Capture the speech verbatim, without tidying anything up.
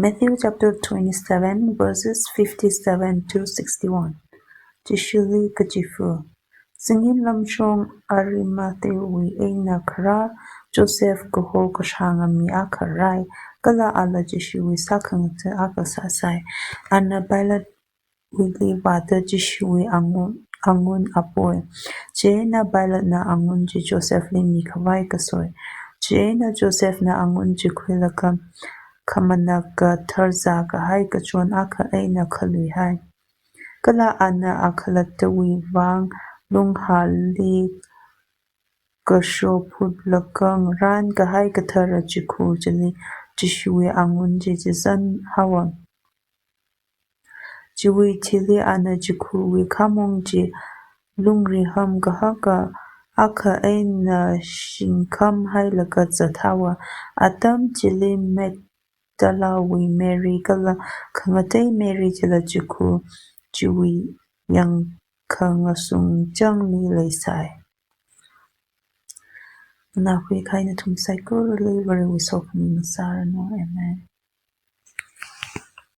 Matthew chapter twenty-seven, verses fifty-seven to sixty-one. Jishuli kachifa. Zingkum lamshong Arimatheawui eina kharā Joseph kaho kashānga mi akha rai, kala ala Jishuwui sākhangatha akha sāsai. Ana Pilate wuili vāda Jishuwui angun, angun apoi. Chieina Pilatena angun chi Josephli mikhavai kasoi. Chieina Josephna angun chi khuilaga khamanaka tharzā kahai kachon akha eina khaluihai. Kala ana akhalattawui vang lunghali kasho phutlaga ngarān kahai kathara chikhu chili Jishuwui angun chi chizan haowa. Chiwui thili ana chikhuwui khamong chi lungriham kahaka akha eina shingkham hailaga zat haowa. Atam chili Magdalawui Mary kala khangatei Mary chila chikhu chiwui yangkhangasung changli leisai. Nganākhui kahai nathum saikorali Varewui sokhami ngasāranu. Amen.